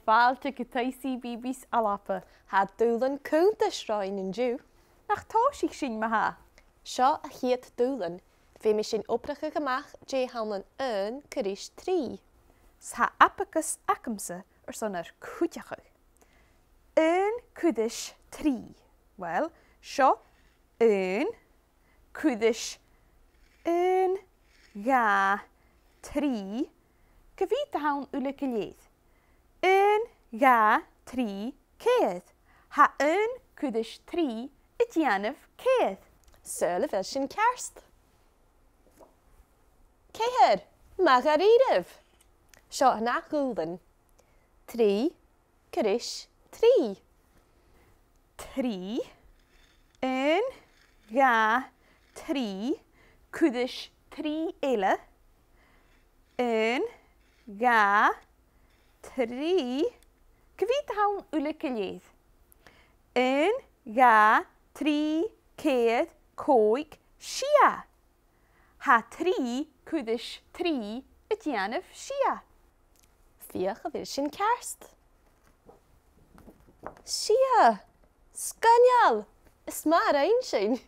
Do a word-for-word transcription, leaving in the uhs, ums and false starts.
Fàilte gu Taigh C B B C Alba. Tha dùbhlan cunntais romhainn an-diugh. Nach tòisich sinn ma-thà? Seo a' chiad dùbhlan. Feumaidh sinn obrachadh a-mach dè th' ann an aon cur ris trì. 'S tha abacus agamsa airson ur cuideachadh. Aon cur ris trì. Uill, seo aon, cur ris aon, dhà, trì. Cia mheud a th' ann uile gu lèir? Aon, dhà, trì, ceithir. Tha aon cur ris trì a' dèanamh ceithir. Saoil a bheil sin ceart? Ceithir! Math dha-rìribh! Seo an ath dhùbhlan. Trì cur ris trì. Trì, aon, dhà, trì, cur ris trì eile. Aon, dhà, trì. Cia mheud a th' ann uile gu lèir? Aon, dhà, trì, ceithir, còig, sia. Tha trì cur ris trì a' dèanamh sia. Feuch a bheil sin ceart. Sia! Sgoinneil! Is math a rinn sinn!